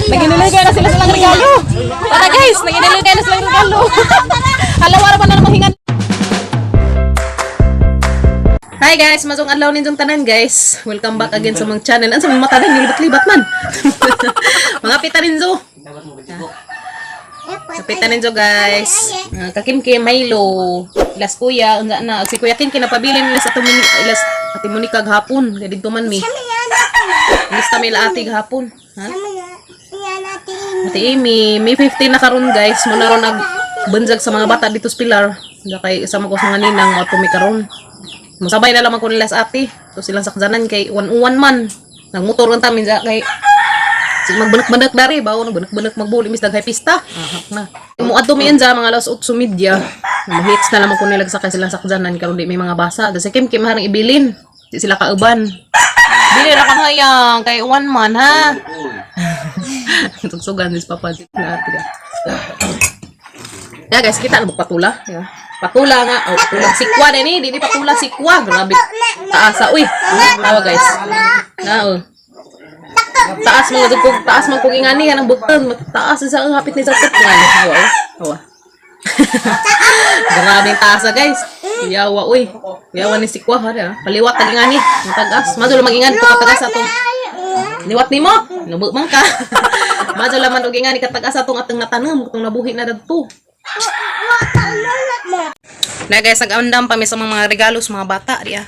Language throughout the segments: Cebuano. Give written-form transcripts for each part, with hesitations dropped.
Naginilagay na sila silang regalo. Tara guys, naginilagay na silang regalo. Halawa ra pa na namang hingan. Hi guys, masong adlaw ninyong tanan guys. Welcome back again sa mga channel. Ano sa mga mata nilibot-libat man. Mga pita ninzo. Pita ninzo guys. Kakimkim, Milo, ilas kuya, unsa na si Kuya Kim kinapabilin nila sa atong ilas ati Monica gahapon. Kay didto man mi. Ilas ta mi ila ate gahapon. Ha? Ate Amy, May 15 na karon guys. Muna ron nag bunjag sa mga bata dito sa Pilar. Hindi kay isama ko sa mga ninang mo mi karon. Masabay na lamang ko nila sa ate. So silang sakjanan kay one-one man. Nagmotor kan tamin sa kay sige magbanak-banak dari bawo nagbanak-banak magbuli mis daghay pista. Ahak na. Mo adto mi enza mga alas 8:30. Mahits na lamang ko nila sa kay silang sakjanan karon di may mga basa. Da sa Kim Kim harang ibilin. Di sila kauban. Dili ra ka hayang kay one man ha. Tugsugan is papa na ate. Ya guys, kita na patula. Ya. Patula nga. Oh, patula. Sikwa na ni, di patula sikwa. Grabe. Taas ah. Uy. Tawa guys. Na oh. Taas mga jud taas man kog ingani ang bukton, taas sa ang hapit ni sa tuklan. Hawa. Oh. Hawa. Grabe ang taas ah, guys. Yawa uy. Yawa ni sikwa ha. Ah. Paliwat tag ingani. Ang tagas. Madula mag-ingan ko katagas atong liwat nimo. Nubo man ka. Madula man og ingani katagas atong atong natanam katong nabuhi na dadto. Na guys, nag-andam pa mi sa mga regalo sa mga bata diya.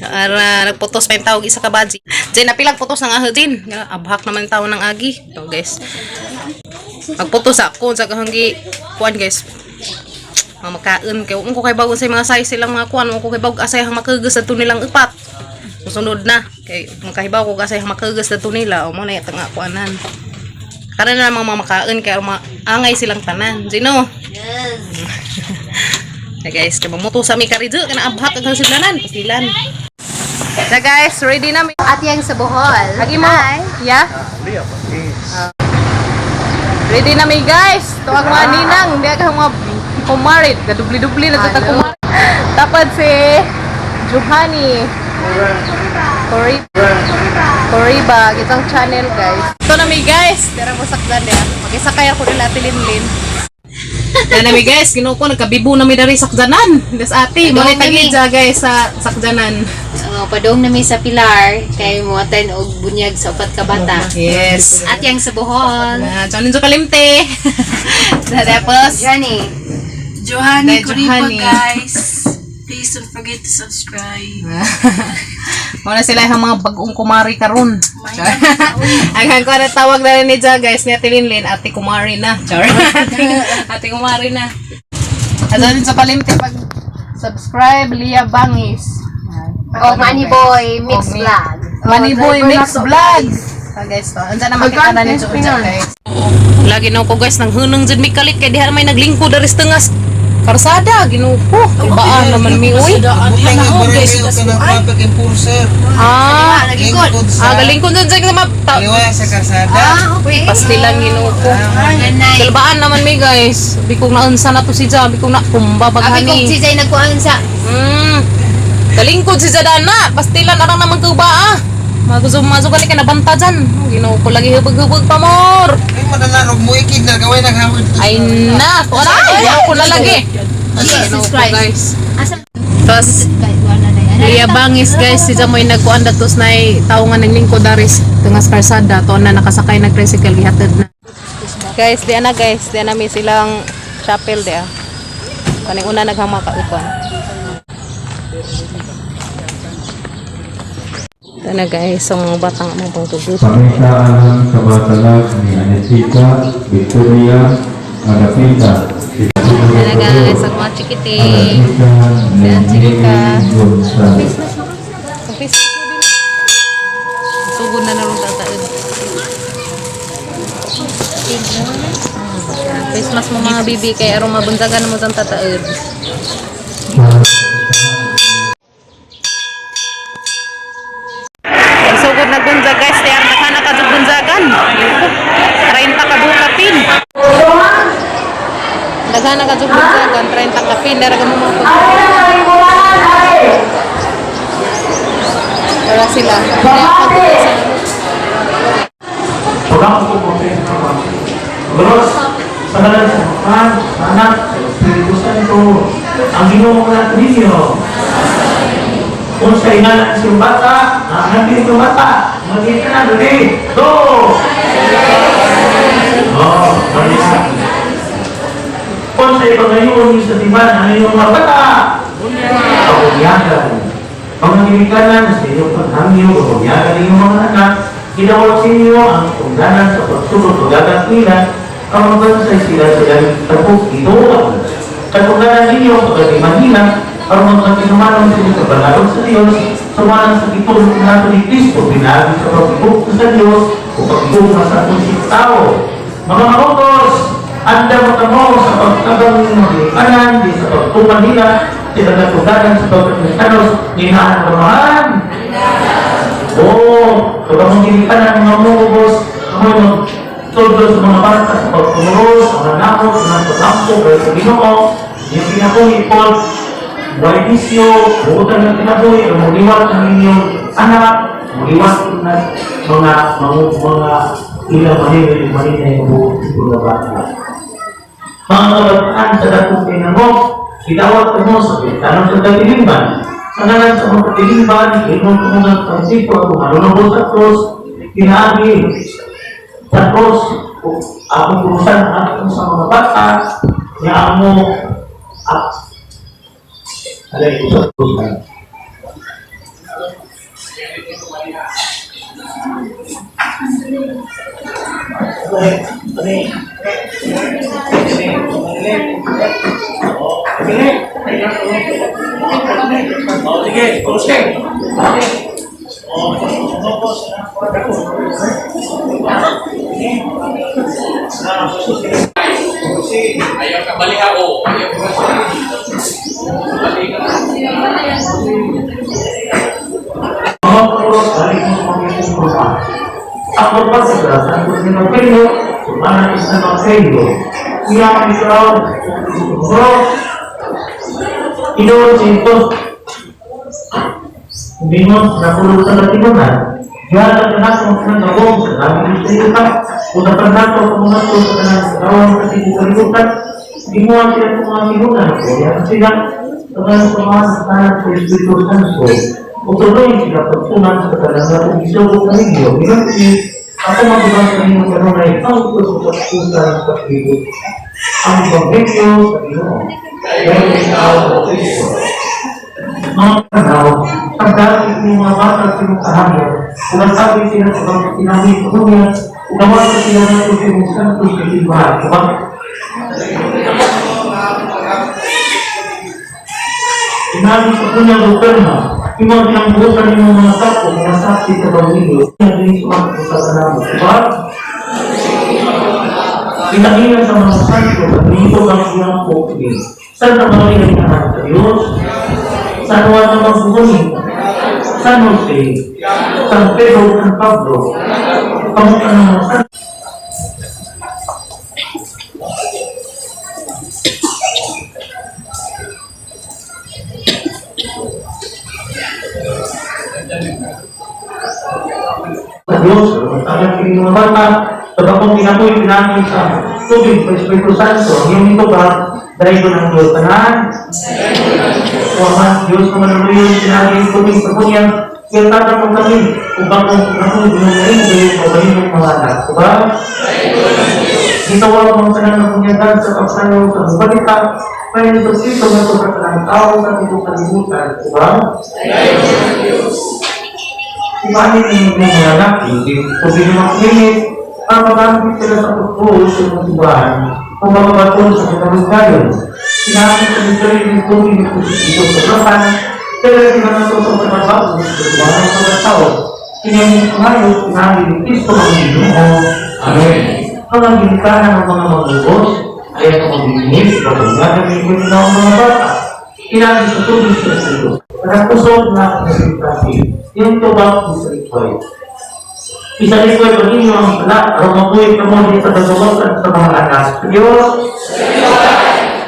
Ara, nagputos pa yung tawag isa ka badji. Diyan, napilang putos ng aho din. Nga, abhak naman yung tao ng agi. Ito guys. Magputos ako sa kahanggi kuan guys. Mga makaon kay ko kay bago sa mga size silang mga kuan, ko kay bago asay ang makagas adto nilang upat. Musunod na kay makahibaw ko asay ang makagas adto nila o mo na yata nga kuanan. Karon na mga makaon kay angay silang tanan. Sino? Yes. Hey guys, kay mamuto sa mi karidyo kana abhak ang sidlanan, pasilan. Na guys, ready na mi. At yang sa Bohol. Lagi mo. Yeah. Ready na mi guys. Tuwag mga ninang, di ka mga kumarit, kadubli-dubli na sa kumarit. Tapad si Johanny. Koriba. Koriba, isang channel guys. Ito na mi guys. Tara mo sakdan niya. Mag-isakay ako nila tilinlin. Yan na mi guys, ginoo ko nagkabibo na mi dari sakdanan. Des ate, mo Padong na mi. tagidya guys sa sakdanan. Padong na mi sa Pilar kay mo attend og bunyag sa upat ka bata. Yes. At yang sa Bohol. Na, Johnny Jo Kalimte. Tapos, Johnny. Johanny Dahil Curipa, Johanny. guys. Please don't forget to subscribe. Wala sila yung mga bagong kumari karon. Char. Ang ko na tawag na rin ni Ja guys, ni Ate Linlin, Ate Kumari na. Char. Ate Kumari na. Asa din sa Kalimte pag subscribe Lia Bangis. O Money Boy Mix Og Vlog. Money Boy Mix Vlog. Ah, guys, to. Andiyan na makita na ninyo dyan, guys. Lagi na ko guys, nang hunong jud mi kalit kay diha may naglingkod dari sa tungas karsada, Ginoo ko. Ibaan naman mi uy. Butang ang barangay o kanang traffic enforcer. Ah, Lingkod ah sa galingkod jud sa mga kaliwa sa karsada. Ah, okay. pastilan Ginoo ko. Ganay. Kalbaan naman mi guys. Bi kong naunsa na to si Ja, bi kong na kumba Abi kong si baghani. Jay nagkuan sa Kalingkod si Jadana, pastilan arang naman kuba ah. Magusog masuk kali ka nabanta dyan. Ginoo ko lagi hubog-hubog pa more. Ay madalarog mo ikig na gawin ang hawid. Ay na, ko na, ay ako na lagi. Jesus Christ. Guys. Asa Tapos, guys, wala na yan. Lia Bangis guys, si Jamoy nagkuan datos na tao nga naglingkod daris tungas karsada to na nakasakay nag tricycle gihatod na. Guys, di ana guys, di ana mi silang chapel di ah. Kaning una naghama ka uban. Ito na guys, ang mga batang mga pangtugot. Pamitaan sa batalag ni Anesita Victoria Agapita. Ito na guys, ang mga chikiting. Agapita Si Angelica. Nene Gonzalez. Ang Facebook mo din. Sugod na naroon tataon. Christmas mo mga bibi kay aron mabuntagan mo sang tataod. Sugod na gunza guys, kaya nakana ka jud gunzagan. 30 ka bukapin. Daghana ka jud gunzagan, 30 ka pin, dara ka mo mga pag Para sila. Kaya pag sa Ako po sa mga Bros, sa ngalan sa Amahan, sa Anak, sa Espiritu Santo, ang Ginoo nga ninyo. Kung sa ingalan sa bata, ang nandito yung bata, magkita na, ready, go! Oh, marisa. Kung sa iba ngayon, sa timan, ano yung mga bata? Pabunyagan. Mga ginikanan sa inyong paghangyo, pabunyagan inyong mga anak, ginawag sa inyo ang tungganan sa pagsulod o gagawin, ang magbansay sila sa galing tapos ituan. Katungganan ninyo ang pagkatiman nila, aron magkatinumanon sila sa banalon sa Diyos, sumanan sa gitulong nato ni Kristo, pinagi sa pagigugto sa Diyos, o pagigugma sa atong tao. Mga mautos, anda mo kamo sa pagtabang ng mga ginikanan, di sa pagtuman nila, sila nagtuganan sa pagkakristanos, ninaan kamahan. Oo, kapag mong ginikanan mga mungubos, amoy magtuldo sa mga bata sa pagtumuros, sa mga nakot, sa mga paghampo, kaya sa Ginoo, yung kinabuhi po, buhay bisyo, buutan ng kinabuhi, ang muliwat ng inyong anak, muliwat ng mga mga mga ilang manili, manili yung buong mga bata. Mga kabataan sa dakong tinamok, itawag ko mo sa tanong sa katilimban. Sa ngalan sa mga katilimban, inong kumunang Francisco at kumalunod sa krus, pinaagi sa krus, akong krusan ang akong sa mga bata, niya mo, at alay ko sa krus na. Sige, kurse. Ayaw ka baliha o. Ayaw ka baliha. Mga puros, balik mo sa mga kurba. Ang kurba sa brasan, kung sinopelo, sumana sa mga kayo. Iya ang ikaw, bro, inoon sa ito. Bingon, napulog sa katimunan. Diyan ang anak ng kanagong sa daming sa Unapan nato ang mga to sa kanang karawang kasi kalibutan. Gimuha sila sa mga timunan. Kaya sila sa mga samahan sa tanan sa Espiritu Santo. Utuloy sila pagtunan sa kanang natong isugo kanilyo. Minunti, ako magibang sa inyong kanunay ang ito sa pagkusan sa pag-ibig. Ang Ebanghelyo sa Ginoo. Dahil ikaw o Kristo. Mga tanaw, pagdati ng mga bata sa inyong kahangyan, umasabi sila sa mga tinawi sa dunya, ugawa sa sila ng Espiritu Santo sa ibahan. Diba? Inabi sa kanyang gobyerno, yung mga pinangbutan ng mga tao, mga saksi sa pamilya, hindi sumakot sa kanamo. Diba? Pinahilan sa mga santo at dito ang iyang pupili. Saan na mga inahan sa Diyos? San Juan na magbubunin? San Jose? San Pedro, San Pablo? Kamusta ng mga santo? Sa Diyos, ang kini mga bata, sa bagong kinabuhi, pinamin sa tubig, sa Espiritu Santo, ang iyong ito ba, dahil ko ng Diyos tanan? Waman, Diyos naman ang luyon, sinabi yung tubig sa kunya, kaya tatanong kami, kung bagong kinabuhi, binunain, kayo, kabahin ng mga anak. Diba? Gitawag mo tanan ng kunyagan sa pagsayaw sa balita, kaya ito sito na ito sa tanang tao sa itong kalibutan. Diba? Imahin ninyo ng mga anak, hindi ko sino makinig, ang magamit sila sa pagtuo sa mga simbahan, kung mababatol sa kinabukayon. Sinabi sa Victory ng tubig ng ito sa lapan, pero sila na ito sa pagbabago sa katuwaran sa mga tao. Kinamit ngayon, sinabi ni Kristo ang Ginoo. Amen. Ang ginikanan ng mga magubos ay ang magbibigay sa pagbabago ng mga bata. Sinabi sa tubig sa Espiritu. Nakakusog na ang yung tubang isa ito'y. Isa ito'y pag-inyo ang sala, aron mabuhi ka mo di sa kagawasan sa mga anak. Diyos,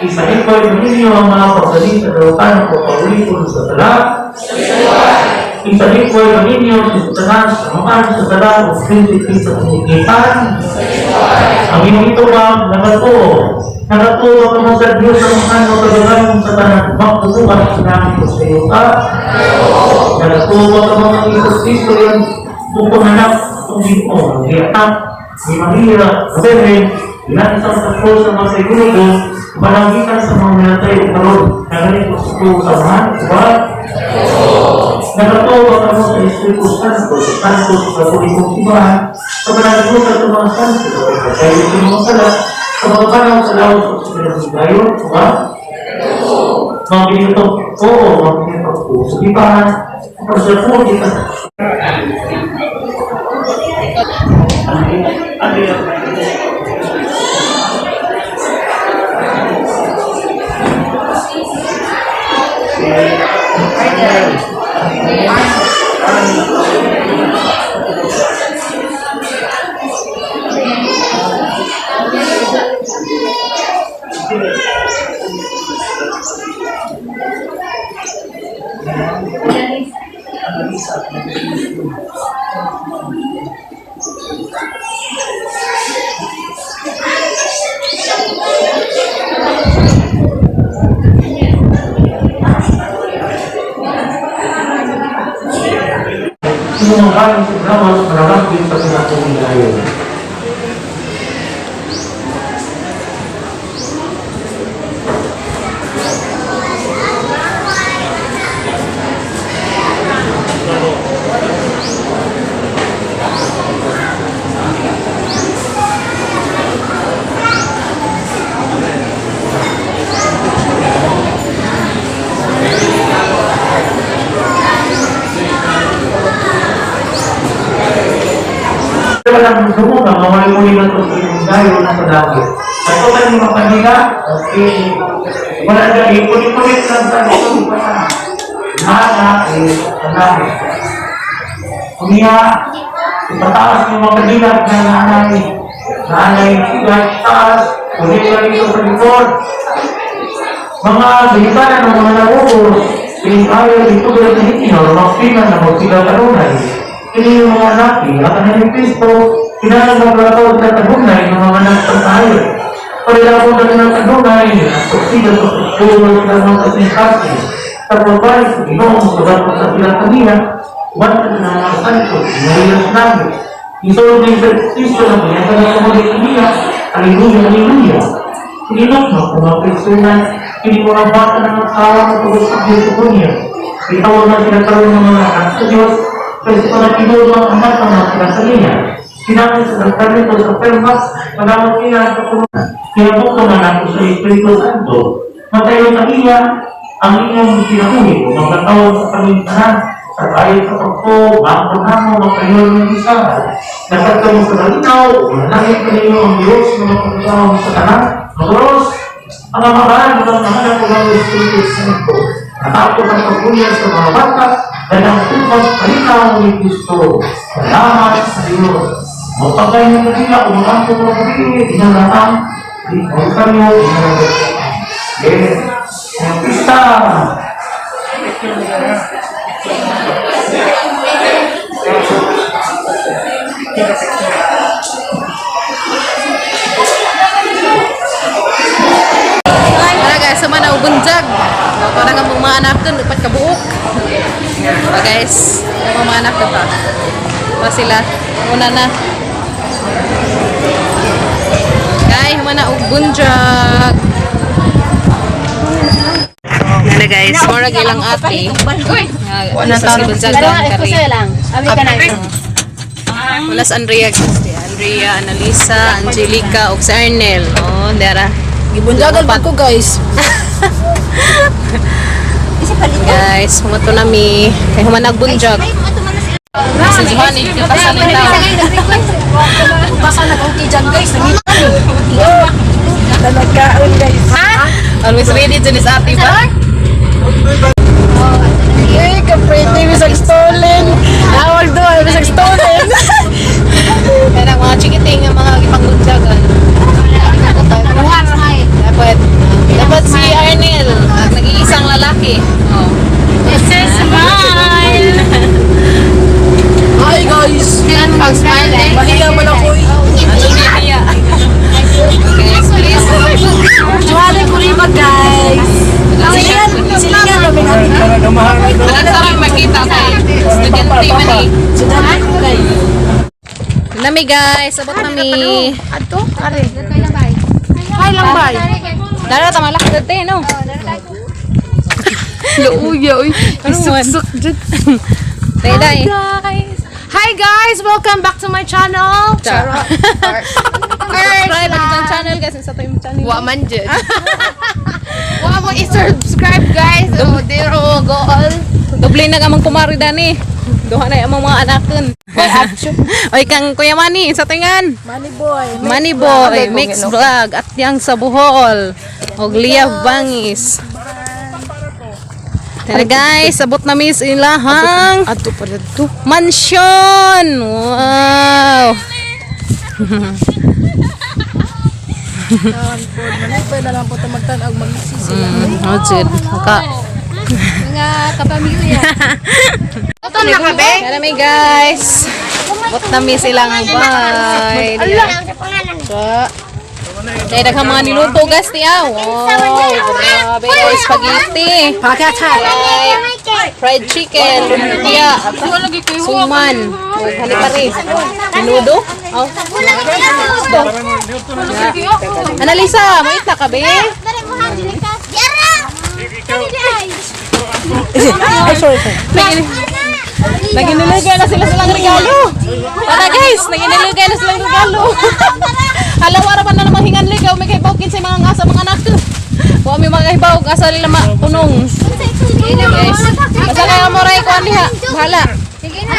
Isalipay ninyo ang mga pagdali sa dalutan o paulipon sa sala. Isalipay ninyo si Satanas ang mga sa sala o prinsipi sa pumugitan. Ang inyong itubang nagatuo. Nagatuo ka mo sa Diyos ang ano kagalan sa tanan. Magtutukan sinabi ko sa iyo ka. Nagatuo ka mo ng Isus Cristo yan. Bukong anak, kung Ginoo, giatak ni Maria, Virgin, ilan sa krus sa mga segundo, managitan sa mga minatay o karon, nagaling ko sa tuo sa mga, diba? Nagatuo ka mo sa Espiritu Santo, sa Santo sa Katolikong Simbahan, sa pananagutan sa mga santo, sa pagkakayo sa mga sala, sa mga panaw sa lawas o sa pinagsigayon, diba? Mga pinito, oo, mga pinito po, sa gibahan, sa pagsapo, kita. Sino ang sa gawas manalangin sa pinatuloy. Walang sumuka, mawali-muli na ito sa inyong dayo na sa langit. At ito kayo mga kanila, okay. Wala na, ikulit-kulit lang sa ito, pa na. Eh, sa langit. Kunya, ipataas yung mga kanila na nanay, nanay, sigat, taas, kulit lang ito sa likod. Mga bilibanan ng mga nautos, pinikayo dito sa ninyo, magpina na magsila kanunay. Ini yung mga napi, at ang ni Kristo, kinanagablakaw sa kanunay ng mga nagpagtayo. Parilapo na rin ang kanunay, ang pagsila sa pagtulog ng mga kasing-kasing. Sa pagbalik sa Ginoo, sa bato sa sila kanina, wala na ng mga santo, sinariyan sa namin. Isulog din sa Kristo na kanya sa mga kanina, Hallelujah, Hallelujah. Sinilok mo kung mga Kristunan, hindi mo na bata ng asawa na tugod sa Diyos sa kunya. Itawag na sila karoon ng mga anak sa Diyos, pero sa panaginoo ang anak ng mga sila sa niya. Sinabi sa Sacramento sa Permas, manawag niya ang kapununan. Kinabok ka man ako sa Espiritu Santo. Matayo sa iya ang inyong kinabuhi, magkatawag sa pamintahan, sa tayo sa pagpo, mangkunamo, magkayo ng isa. Nasagka mo sa malinaw, manangit ka ninyo ang Diyos na magpagkatawag sa tanan. Magros, ang amahan ng mga ko ng Espiritu Santo. Natapos ang pagbunyag sa mga bata, dahil ang upang palinaw ni Kristo. Salamat sa Diyos. Magpagay ng kanila, umangang ko ng gabi, inalatang, di kayo, inalatang. Yes. Ang pista! Tara guys, sama na ubunjag. Para nga mga anak dun, upat ka buok. Pa guys, yung mga anak pa. Pa sila, una na. Guys, human na ubunjag. Nana guys, mura ilang ate. Uy, wala sa bunjag kari. lang. Abi ka na. Wala sa Andrea, Andrea, Annalisa, Angelica, ug si Arnel. Oh, dara. Gibunjagal ba ko guys? Guys, humato na mi. Kay human nagbunjag. Sa Johanny, kapasalin tao. Basta nag-okay dyan guys. Nangita ni. Nagkaon guys. Always ready dyan is ate ba? Eh, ka-pretty bisag stolen. Awal do, bisag stolen. Kaya mga chikiting, ang mga ipangbunjagan. Dapat, dapat About si Arnel, ang nag-iisang lalaki. Oh. It's a smile. Hi guys! Pag-smile eh. Mahiya man ako eh. Ano niya? Guys, please. Juwala ko rin ba guys? Silingan, silingan kami natin. Walang sarang makita kay estudyante man eh. Sudan ko guys. Nami guys, abot nami. Ato? Are. Hi lang bay. Dara tama lak dati no. Luuya, uy. Ano man? Day day. Guys. Hi guys! Welcome back to my channel. Charot. Subscribe ang itong channel guys, sa to yung channel. Wa man dyan. Wa mo i-subscribe guys. Oh, dero go all. Doble na amang kumari dani. Duha na amang mga anakon. Oy kang Kuya Manny sa tingan. Money boy. Money Boy, Mix Vlog at yang sa Bohol. Og Lia Bangis. Tara guys, abot na miss ilahang Ato pa dito. mansion. Wow. Manipay na lang po ito magtanaw magsisi sila. Oh, jud. Ka. Mga kapamilya. Ito na ka, be? Tara mi guys. Abot na miss ilang bye. Dahil daghang mga niluto guys niya. Wow, grabe. Oh, spaghetti. Pakatay. Fried chicken, lumpia, suman, halipari, menudo. Oh. Analisa, mait na ka be? Ay, sorry, sorry. Naginilugay na sila silang regalo. Tara guys, naginilugay na silang regalo. Halaw ara pa na namang hingan ligaw, may kahibaw kinsay mga ngasa mga anak. Wa may mga kahibaw, asa nila mapunong. Guys, basta kaya mo ray kuan diha. Bahala. Sige na.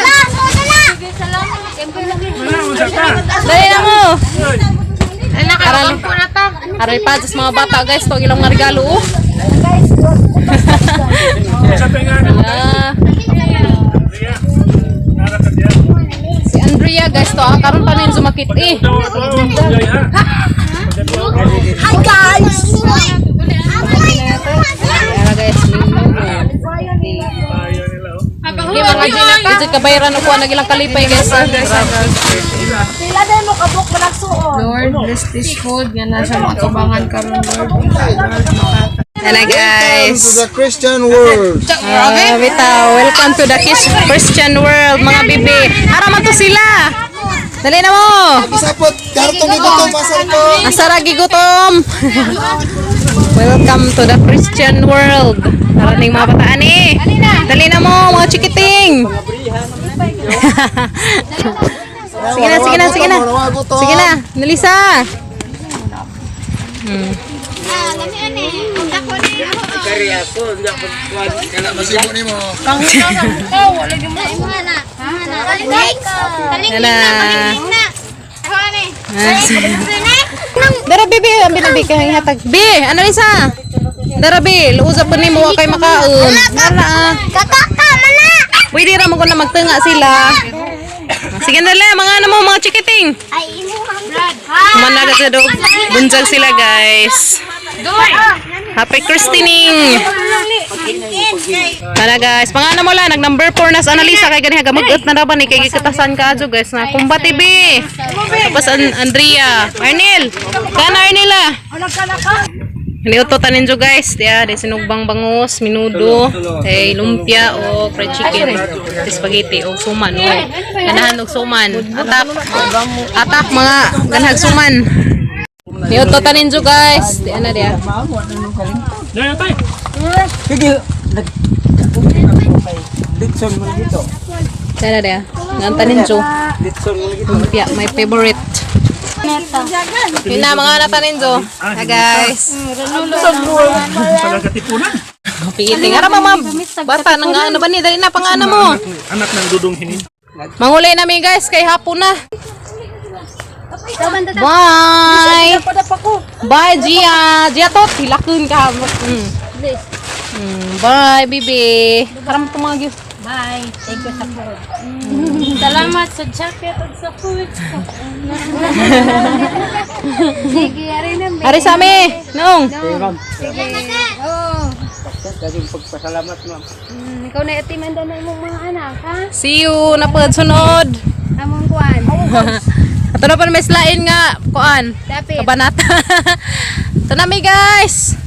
Dali na mo. Anak, Aral. po na ta. Aray pa sa mga bata guys, to ang ilang mga regalo oh. Ala. Si Andrea guys to, ah, karon pa na yun sumakit eh. Hi guys! Ara guys, minudo. Hindi mga legit kabayaran ko nag ilang kalipay guys. Pila na mo kabuk managsuon. Lord, bless this food nga nasa mga tubangan karon Lord. Ana guys. To the Christian world. Ah, bitaw. Welcome to the Christian world, mga bibi. Ara man to sila. Dali na mo. Isapot, kartong ito, masar ko. Asara gigutom. Welcome to the Christian world. Tara ning mga bataan eh. Dali na mo, mga chikiting. Sige na, sige na, sige na. Sige na, Nalisa. Nala. Dara bibi, ang binabi kay hatag. Bi, ano Lisa? Dara bi, luusa pa nimo wa kay makaon. Dara ah. Pwede ra mo ko na magtunga sila. Sige na lang, mga ano mo, mga chikiting. Managa sa dog. Bunsag sila, guys. Happy Christening! Tara guys, pangana mo lang, nag number 4 na sa Analisa kay gani hagamugot na daban ni kay gikatasan ka adyo guys na kumba TV. Tapos Andrea, Arnel. Kana Arnel ah. Niuto tanin jo guys, diya di sinugbang bangus, minudo, eh lumpia o fried chicken, spaghetti o suman o. Ganahan og suman. Atak. Atak mga ganahag suman. Niuto tanin jo guys, di ana diya. Litson mo dito. Tara dia. Ngan tanin jo. Litson mo dito. Lumpia, my favorite. Yun na, mga natanin jo. Hi guys. Piiting. Ara mga bata nang ano ba ni dali na pangana mo. Anak ng dudong hinin. Mangulay namin guys kay hapon na. Bye. Bye Gia. Gia to tilakon ka. Bye bibi. Karam to mga gift. Bye. Thank you sa food. Salamat sa jacket at sa food. Sige, ari na. Ari sa ami, noong. Noong. Sige. Oo. Kasi pagpasalamat, ma'am. Ikaw na itimanda na imong mga anak, ha? See you na pod sunod. Among kuan. Ato na pa may slain nga kuan. Dapit. Kabanata. Ito na mi, guys.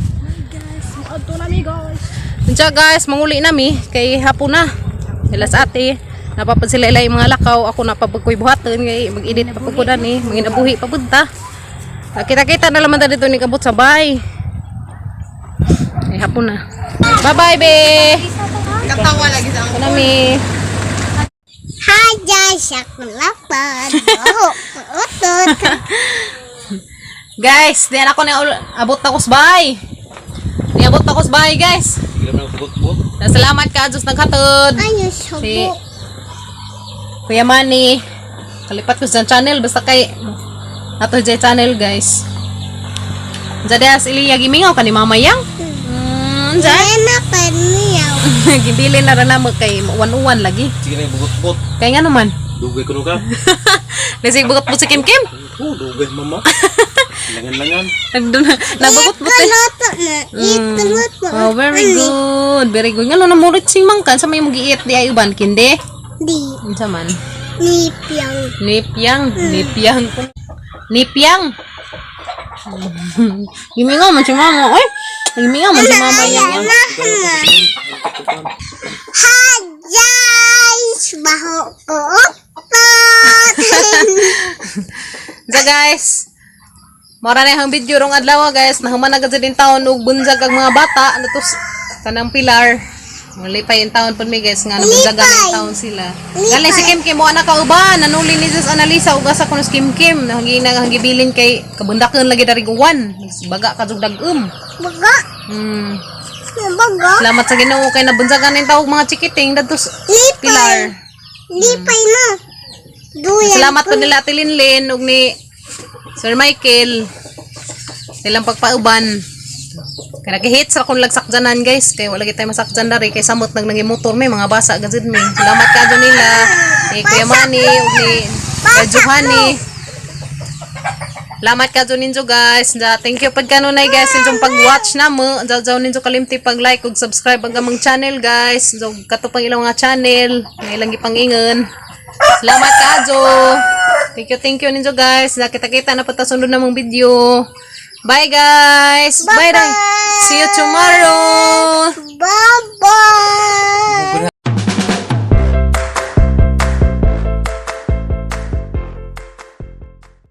Ito na mi, guys. Unsa guys, manguli na mi kay hapon na. Ilas ate. Napapad sila ila yung mga lakaw. Ako napapagkoy buhaton kay mag-edit pa pud ko dani, manginabuhi pa pud ta. Kita-kita na laman ta dito ni kabot sa bay. Ay, hapon na. Bye-bye, be. Katawa lagi sa Ito na mi. Hi guys, ako lapad. Oh, utot. Guys, diyan ako na abot na ko sa bahay. Niabot na ko sa bahay, guys. Salamat ka, Diyos naghatod. Ayos, subo. Si Kuya Manny. Kalipat ko sa channel basta kay nato jay channel, guys. Diyan Iliya gimingaw ka ni Mama Yang. Diyan. Wala pa niya. Gibili na ra namo kay uwan-uwan lagi. Sige na bugot-bugot. Kay nga naman. Dugay kuno ka. Nasig bugot po si Kim Kim. Oh, dugay mama. Langan-langan. Nagbugot po eh. Luto na. Ito. Oh, very good. Very good. Ngano namurit sing mangkan sa may mugiit di ay uban kindi. Di. Unsa man? Nipyang. Nipyang, nipyang. Nipyang. Gimingaw man si mama. Oy, gimingaw man si mama yang. Hi guys! Baho ko utot. So guys, mora na yung video rong adlaw guys. Nahuman na gud din taon og bunsag ang mga bata ano to kanang pilar. Muli pa yung taon pud mi guys nga nabunsagan ang taon sila. Galing si Kim Kim mo anak ka uban nanuli ni Jesus Analisa ug asa kuno si Kim Kim nanggi nang gibilin kay kabundakan lagi dari uwan. Baga ka jud dag-um. Baga. Baga. Salamat sa Ginoo kay nabunsagan ning tawag mga chikiting dadto sa Lipay. pilar. Lipay na. Duyan. Salamat po nila Ate Linlin ug ni Sir Michael. Silang pagpauban. Kaya nagihit sa akong lagsakjanan guys. Kaya wala tayo masakjan dari. Kay samot nag nangimotor may mga basa gazid mi. Salamat ka nila. Ni Kuya Manny ug ni Kuya Johanny. Salamat ka ninyo guys. Ja, thank you pag kanunay guys inyong pag-watch na mo. Jaw jaw ninyo kalimti pag like ug subscribe ang among channel guys. So kato pang ilang mga channel, nga ilang gipangingon. Salamat kajo. Thank you ninyo guys. Nakita-kita na po ta sunod namong video. Bye guys. Bye, bye. See you tomorrow. Bye-bye.